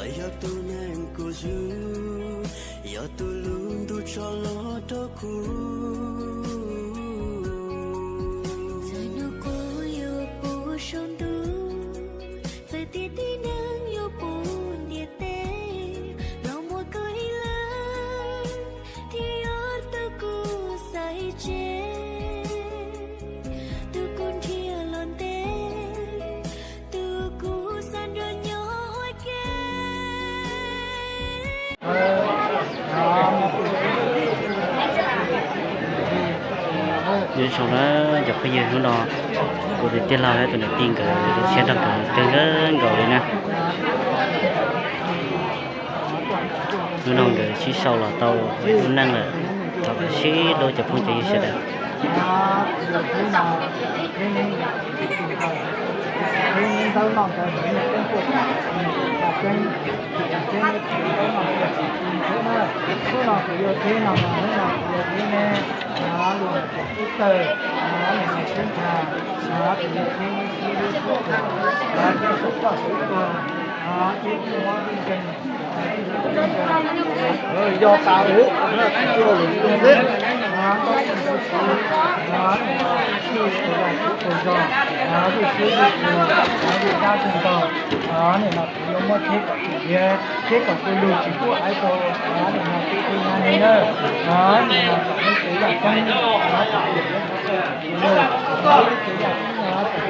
Yog tus neeg kuv zwm, yog tus lub ntuj tso los rau kuv. Txawm hnub qub yuav puv saum ntuj, txawm tias tib neeg yuav puv ntiaj teb, los muaj koj ib leeg thiaj yuav tau kuv xaiv tseg. Tus kuv nrhiav los ntev, tus kuv xav nrog nyob ua ke. Nyob zoo na cov phooj ywg, hnub no kuv tus tij laug thiab tus niam tij nkawd zoo siab nrog nkawd kawg nkaus li na. Hnub no nkawd sib sau los tau lub neej lawm, thov sib hlub cov phooj cov ywg sawv daws. Yog tas ub, nim no kuv yuav muab kheb kom tiav, kheb kom tus lug tsis pub aiv rau nim no kuv tus nyab ne na. Nim no kom ib txwv yam coob, kom ib txwv yam coob, kom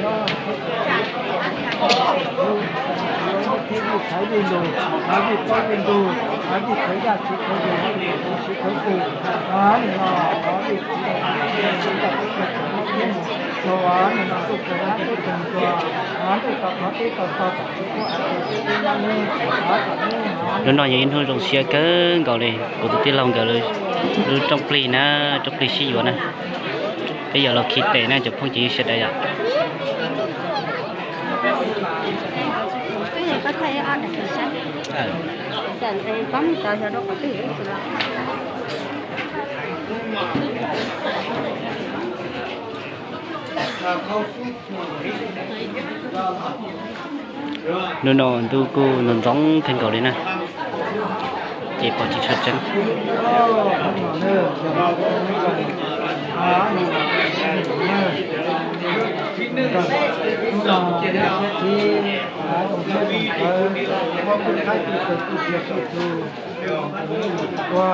nyob kheb kom tus lug, kheb vij xaiv vij lug, vij paub vij ntug, vij khawv yaj tsis khawv lug, tsis khawv twg. Nim no vij txiv, nim no kuj tau thov teb tau tog kom tsis pub aiv rau tus nyab ne. Hnub no yog ib hnub zoo siab kawg nkaus li, kuv tus tij laug nkawd lub rooj plig na, rooj plig sib yuav na. Peb yuav los khi tes na cov phooj cov ywg sawv daws yom. Hnub no ntuj kuj nto ntxoov kawg nkaus li na, ces pom tsis tshua tseeb. Ua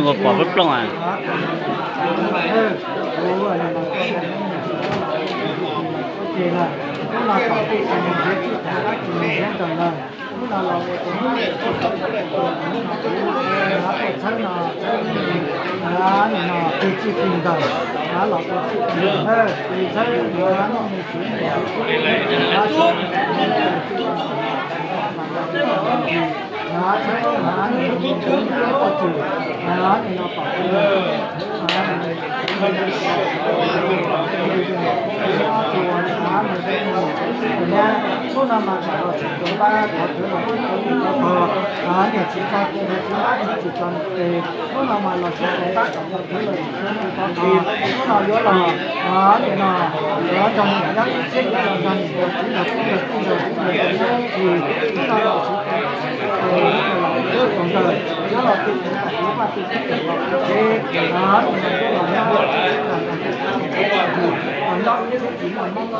pom plooj plooj a. Hnub no mas los tsis tau npab, thov khwv los tsis tau npab, niam txiv txo tsis tau npab, txiv tsis tau npab, hnub no mas los tsis tau npab, thov khwv los tsis tau npab, hnub no yuav los, nim no yuav nrog niam nyob ib txhiab, yuav los nrog niam nrog txiv nrog tub nrog tij nrog tub nrog tsis, hnub no los tsis tau los tub tau ntawd, yuav los tub tau vaj tug tub tau los tub tsev, nim no yuav los nyob ib txhiab, nyob ib txhiab tsis los nyob.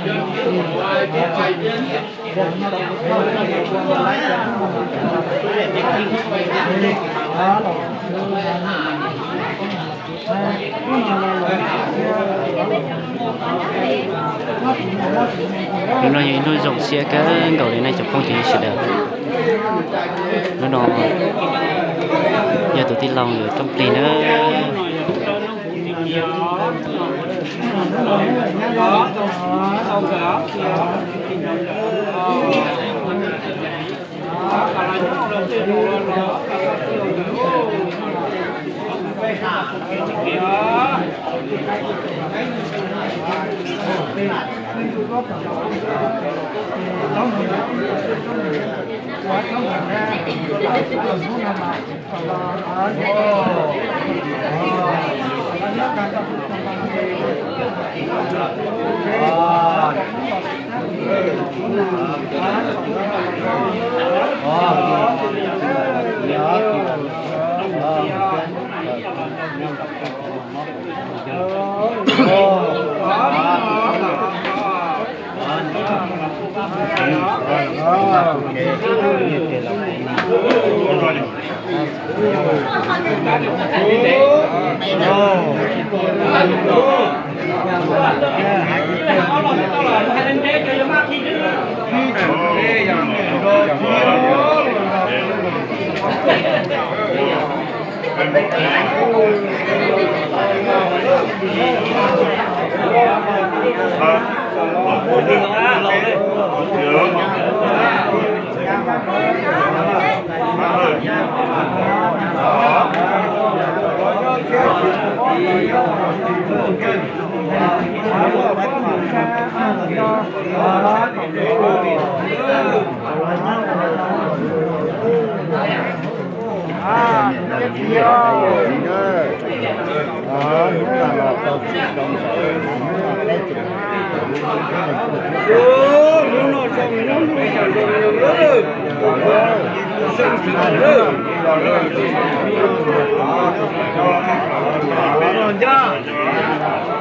Hnub no yog ib hnub zoo siab kawg nkaus li nej cov phooj ywg sawv daws. Hnub no yog tus tij laug yog Roob Plig na.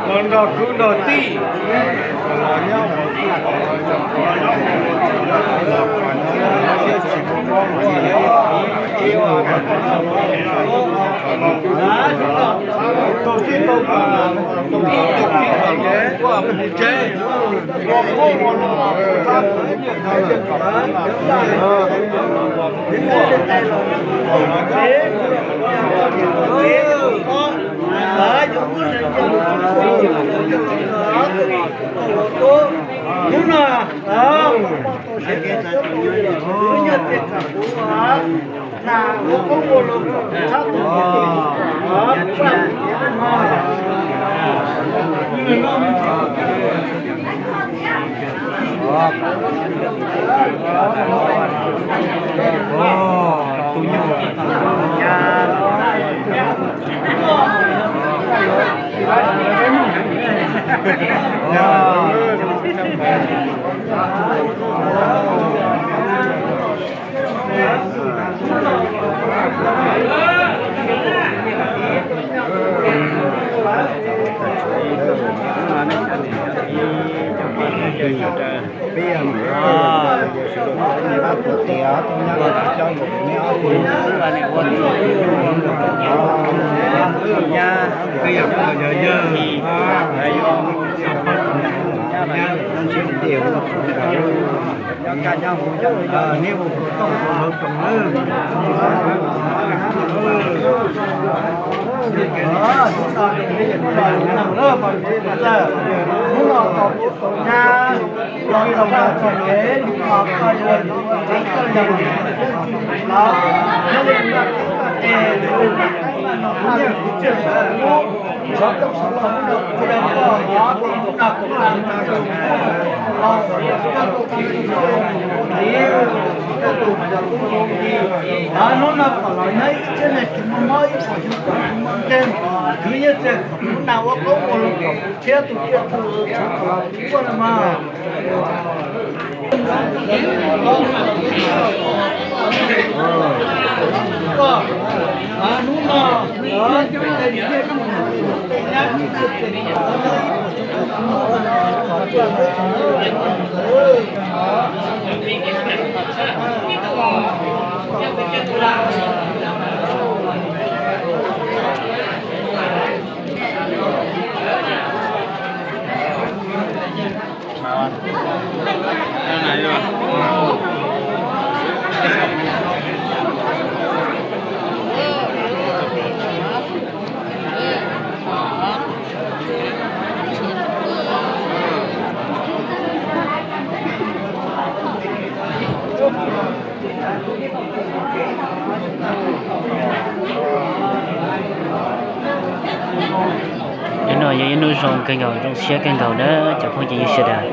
Los nrog kwv nrog tij. Hnub no yog ib hnub zoo kawg nkaus, zoo siab kawg nkaus na cov phooj ywg sawv daws.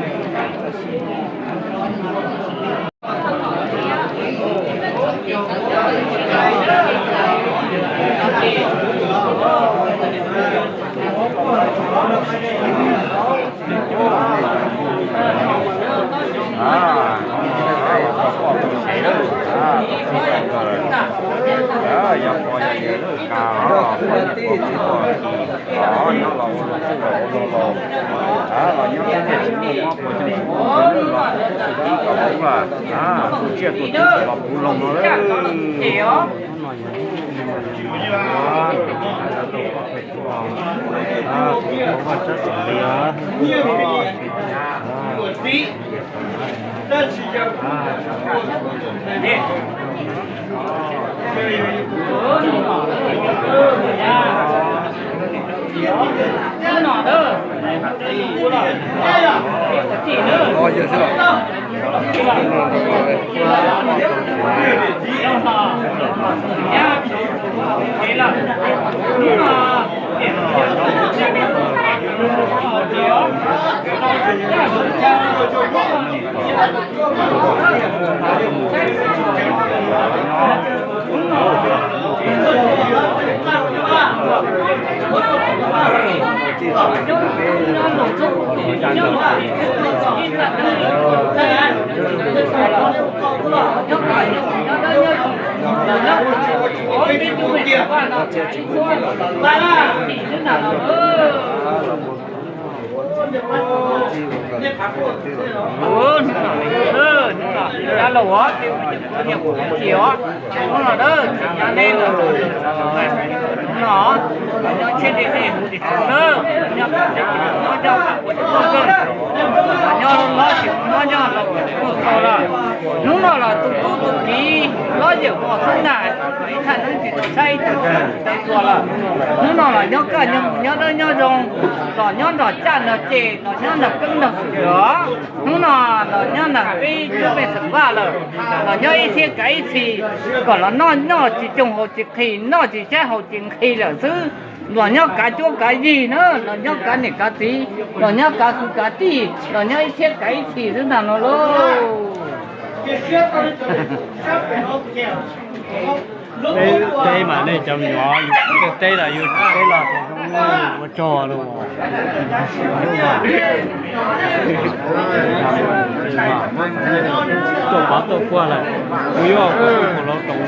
Hnub no, hnub no, nyob tsiab nti tej huv tis txoos na, nyob nyob ua tus txooj kawg, nyob hlob tsis muaj nyob los ua tus txooj tau lawm. Hnub no los tus tub tus kiv hlob yawm vos xwb ntag, ib thaj neeb tsis tau saib ib tug tsis tau tua lawm. Hnub no los nyob kaj nyob mus nyob dawb nyob zoo, los nyob nrog caj nrog ces, los nyob nrog keeb nrog kwm os. Hnub no los nyob nrog peb cuab pej xeem vaj lawm, los nyob ib txhiab kav ib txhis, kom los noj noj tsis coog haus tsis qhis, noj tsis tshaib haus tsis nqhis lawm xwb. Los nyob kav cuab kav yig na, los nyob kav niam kav txiv, los nyob kav kwv kav tij, los nyob ib txhiab kav ib txhis xwb ntag no lauj. Teb mas nej cov me nyuam, yus teb los yus teb los ua tsaug los. Tuaj pov tuaj puag lawm, kuv yuav kuv los toom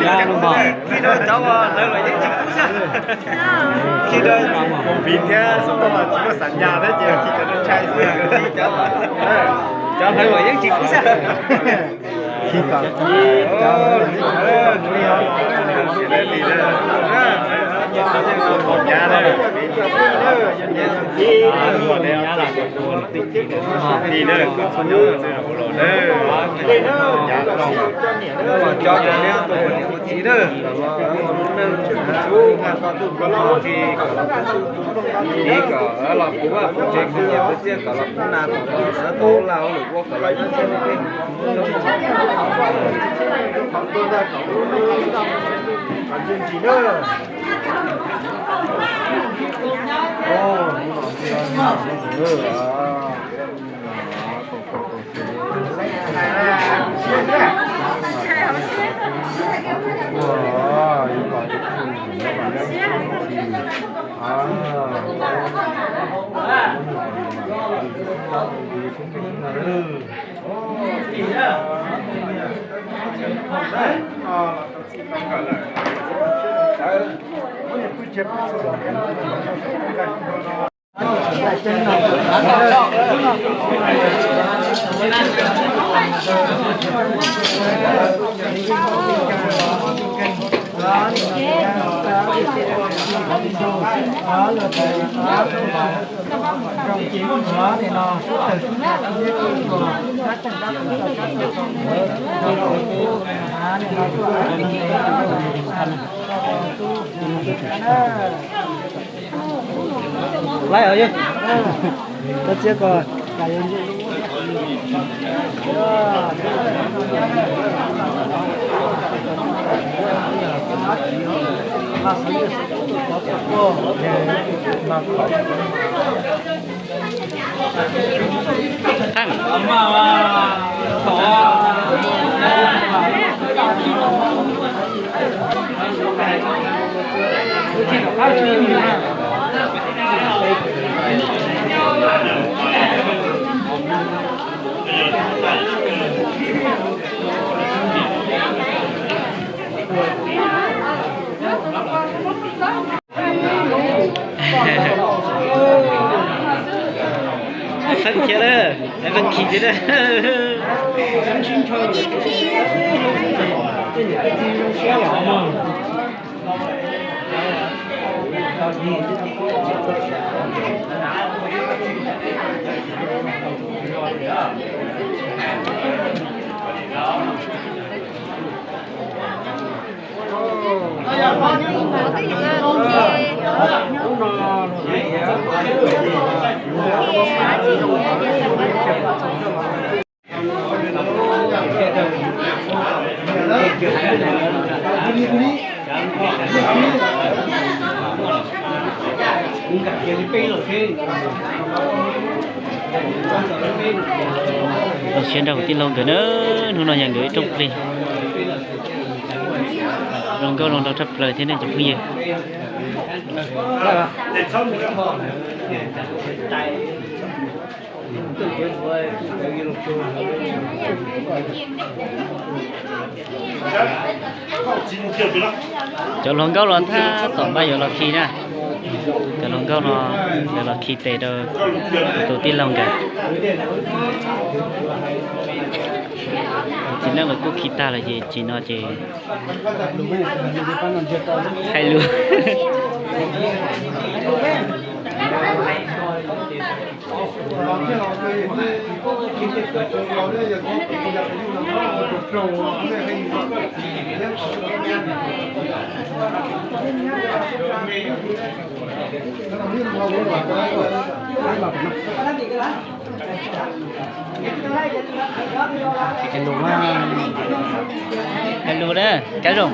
yab no mas. Khi đó cháu, ờ, lawv los yeej tsis kub xwb. Khi đó, movie thiab xov tooj mas tsis muaj xam nyas thiab ces khi cov neeg ntshai xwb. Cov lawv los yeej tsis kub xwb. Khi kom Cov niam ua txiv na, los neej tsis mus txhub, tsis kom los puv vaj puv tsev, khwv nyiaj khwv txiaj kom los pub nas tom sawv tau laj hauj lwm ua kom los ib txhiab li tej. Laib os yog. Koj txiav ko. Feeb khiav lawm, feeb khiav lawm. Los siab nrog kuv tij laug nkawd na, hnub no yog nkawd ib rooj plig. Zoo nkauj zoo nraug tshaj plaws thiab ne cov phooj ywg. Cov hluas nkauj los tab tom npaj yuav los khi na. Cov hluas nkauj no lawv los khi tes rau tus tij laug nkawd. Txiv neej lawv kuj khi tag lawm ces tsim no ces hais lus. Hais lus na, kab zoo.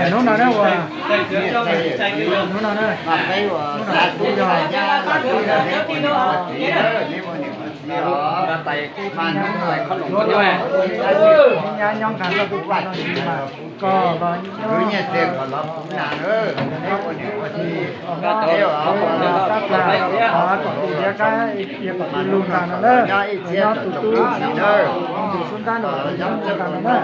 Hnub no na ua, hnub no na, hnub no na. Tais, tais khob noom nyob. Nyab nyob nqa rau tus vaj no mas koj los nyob. Tab tas kom tus tiav kab, kom tus lug nqa no na, nyob tus tub, tus xub ntab no, tus ntab no na.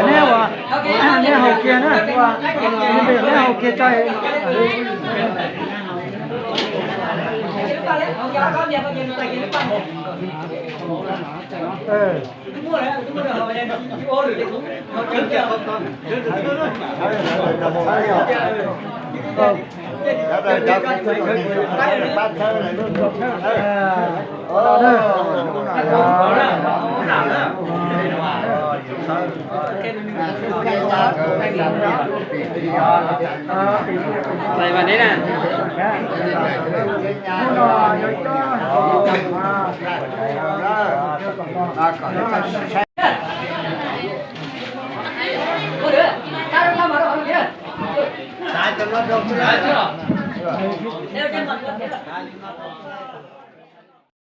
Neb ua, neb haus kiag na, neb haus kiag tso. Txais vas neb na.